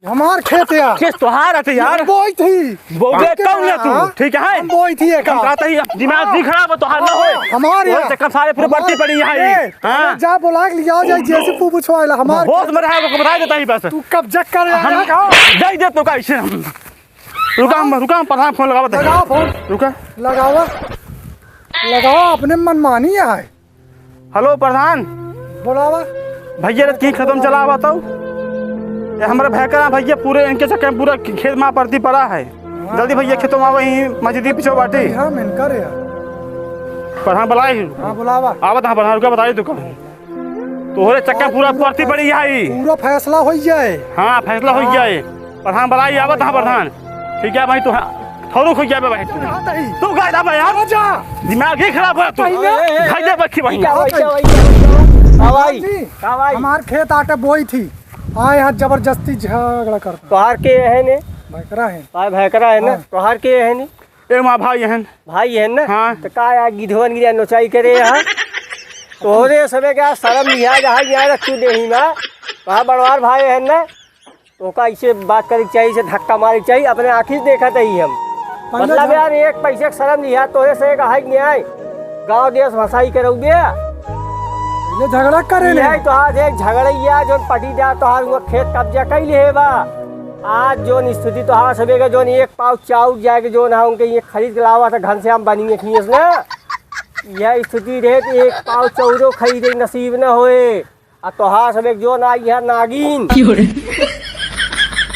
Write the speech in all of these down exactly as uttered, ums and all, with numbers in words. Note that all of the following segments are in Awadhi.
हमार खेत है यार। खेत तोहार है यार। हम बोई थी। बोबे कौन है तू? हाँ? ठीक है? हम बोई थी एका। हम कहते ही दिमाग हाँ। नहीं खराब है तोहार ना होए। हाँ, हमार तोहरे यार। चक्कर सारे पूरे हमार बढ़ती पड़ी है। ये, हाँ। अरे जा बोला के लिया जाए, जैसे पू पूछवाएला हमार होश में रहा तो बता देता ही बस। तू कब्जा कर यार, हम हाँ। दे दे तो कैसे हम। रुका हम, रुका हम प्रधान फोन लगावत है। लगाओ फोन। रुका। लगावा। लगावा, अपने मनमानी है। हेलो प्रधान। बोलावा। भैया रे, की खतम चला बताओ। ये हमरे भैया करा भैया, पूरे इनके चक्कर में पूरा खेत में परती पड़ा है। हाँ, जल्दी भैया हाँ। खेतों में आवा, यहीं मस्जिद के पीछे बाटी। हाँ, मिनकर यार। प्रधान बुलाए। हाँ, बुलावा। आवत हाँ प्रधान, रुका बताई तू कब। तोहरे चक्कर पूरा परती पड़ी है। पूरा फैसला हो जाए। हाँ, फैसला हो हाँ। जाए। प्रधान बुलाई आवत हाँ प्रधान। ठीक है भाई, तू हाँ, थोड़ू खुल जाबे भाई तू। हाँ, तही। तू गाय दा भाई यार। जा। दिमाग ही खराब है तू। तही ना। भाई दे बच्ची भाई। क्या भाई, क्या भाई, क्या भाई? हाँ भाई। जी, का भाई? हमार खेत आटे बोई थी। आए यहाँ जबरदस्ती झगड़ा करता। तोहार के है ने? भैकरा है। भाई भैकरा है ना? हाँ। तोहार के है ने? ए माँ भाई हन। भाई हन ना? हाँ। तो का यार गिधवन गिरा नोचाई करे यहाँ? तोहरे सबे का शर्म लिहाज है यहाँ रखू देही माँ। कहा बड़वार भाई हन ना? तो का इसे बात करे के चाहिए, इसे धक्का मारे के चाहिए, अपने आँखी से देखा तही हम। पहले मतलब जा- यार एक पैसे के शर्म लिहाज तोहरे से का है कि नहीं? गाँव देश भसाई करौबे। ये झगड़ा करे ने। यही तो आज एक झगड़ैया जो पटीदार तोहार हुआ खेत कब्जा कई ले बा। आज जोन स्थिति तोहार सबे का जोन एक पाव चाउर जाके जोन है उनके ये खरीद के लावा था घनश्याम बनिए खीस ना। यह स्थिति रहे तो एक पाव चाउरो खरीदे नसीब न होए। आ तोहार सबे जोन आई है नागिन। क्यों रे?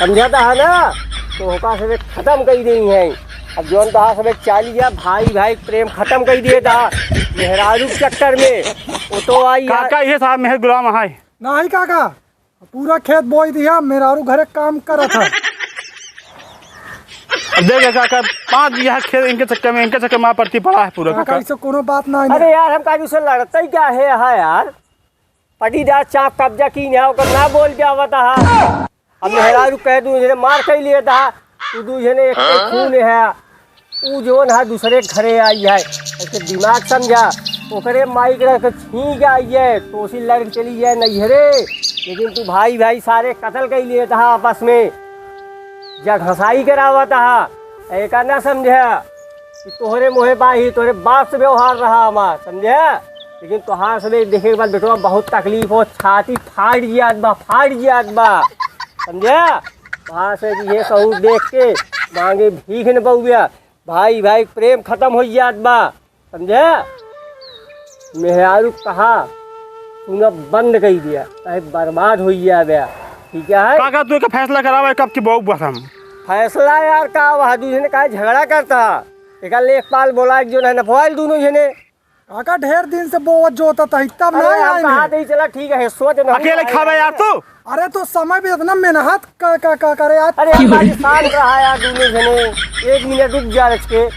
समझा था है ना? तो ओका सबे खत्म कर देई है। अब जोन तोहार सबे चाली है भाई भाई प्रेम खत्म कर दिए था। मेहरारू के चक्कर में वो तो आई है। काका ये साहब मेहर गुलाम है। नहीं काका, पूरा खेत बोई दिया, मेहरारू घरे काम करत है। अब देख काका, पाँच बीघा खेत इनके चक्कर में, इनके चक्कर में परती पड़ा है पूरा काका, काका। ऐसे कोनो बात ना है। अरे यार, हम काजू से लड़ते ही क्या है यहाँ यार? पटीदार चाप कब्जा कीन है, ओकर ना बोल के आवत है। अब मेहरारू कह दू जने मार कई लिए था, तू दू जने एक के खून है। ऊ जोन है दूसरे के घरे आई है, ऐसे दिमाग समझा, ओकरे माई के रख छींक आई है, तो उसी लड़ के चली जाए नैहरे। लेकिन तू भाई भाई सारे कत्ल कई लिए था आपस में, जा घसाई करावत हा, एका ना समझा कि तोहरे मोहे बाही, तोहरे बाप से व्यवहार रहा हमार, समझा? लेकिन तोहार सबे देखे के बाद बेटवा बहुत तकलीफ हो, छाती फाट जात बा, फाट जात बा, समझा? वहाँ से ये सहूर देख के मांगे भीख न पउबे, भाई भाई प्रेम खत्म हो जात बा, समझा? मेहरारू कहा सुना बंद कर दिया, चाहे बर्बाद हो जाबे, ठीक है? काका तू एक फैसला करावे कब की बहू बस हम। फैसला यार का वह दूसरे ने काहे झगड़ा करता, एक लेखपाल बोला एक जो है नफवाइल दोनों जने। काका ढेर दिन से बोवत जोतत है, तब ना अरे, हम आए कहा नहीं। दे, चला, ठीक है, सोच ना अकेले आए। खावे यार तू। अरे, तो समय भी इतना मेहनत क-, क-, क-, करे यार। अरे, हम राजस्थान रहा यार, दोनों जने, एक मिनट रुक जा, रच के।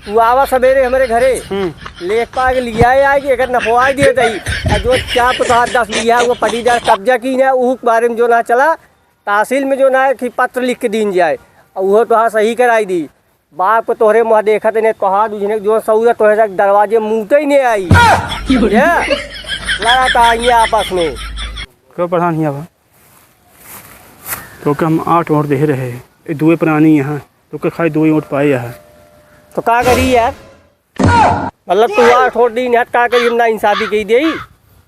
तू आवा सवेरे हमरे घरे, हम्म। लेखपाल के लिया आए, आए कि एकर नपवाई दिए तई। आ जो चाप तो हाथ दस बीघा, वो पटीदार कब्जा की ना, ऊ के बारे में जो ना चला, तहसील में जो ना है कि पत्र लिख के दीन जाए, और वो तो हाँ सही कराई दी। बाप को तोहरे मुँह देखत ने तोहार दूजने जो सौरत तोहरे तक दरवाजे मुँहते ही नहीं आई। समझे? लड़ा था ये आपस में। क्यों प्रधान हिया बा? तो के हम आठ वोट दे रहे, ये दुए प्राणी यहाँ, तो के खाली दुए वोट पाए यहाँ। तो का करी यार? मतलब तू आठ वोट दी, नेट का करी, हम ना इंसाफी कही देई।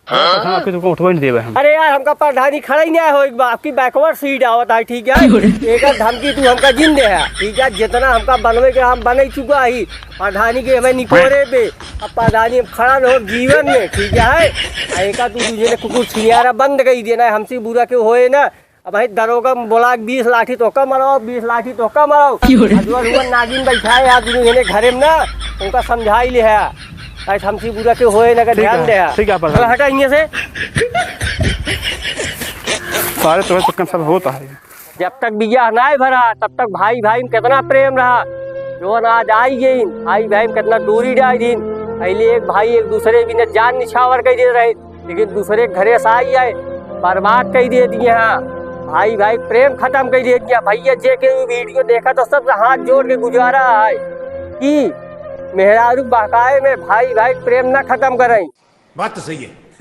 हाँ, आपके तो उठवा नहीं देवे हम। अरे यार, हमका प्रधानी खड़ा ही नहीं हो, एक बार आपकी backward seat आवत है, ठीक है? एक धमकी तू हमका जिन दे है, ठीक है? जितना हमका बनवे के हम बने चुका ही, प्रधानी के हमें निकोरे पे, अब प्रधानी हम खड़ा न हो जीवन में, ठीक है? आ एका तू तुझे ने कुकुर छिनियारा बंद कर देना है, हमसे बुरा क्यों होए ना? अब भाई दरोगा बोला कि बीस लाठी तोहका मराओ, बीस लाठी तोहका मराओ। क्यों रे? आ जो हुआ नागिन बैठा है यार, दोनों जने घरे में ना, उनका समझाई ले है। आज हमसे बुरा क्यों होए ना, का ठीक ध्यान है, दे है। ठीक है, प्रधान। चल हटा इनमें से। सारे तुम्हें चक्कर सब होता है। जब तक बियाह ना भरा, तब तक भाई भाई में कितना प्रेम रहा। जो आज आई गई, भाई भाई में कितना दूरी डाल दिन। पहले एक भाई एक दूसरे बिना जान निछावर कर दे रहे। लेकिन दूसरे घरे से आई है, बर्बाद कर दे दिए हैं। भाई भाई प्रेम खत्म कर दे दिया। भैया जे के वीडियो देखा तो सबसे हाथ जोड़ के गुजारा है कि मेहरारू बहकाए में भाई भाई प्रेम ना खत्म करें। बात तो सही है।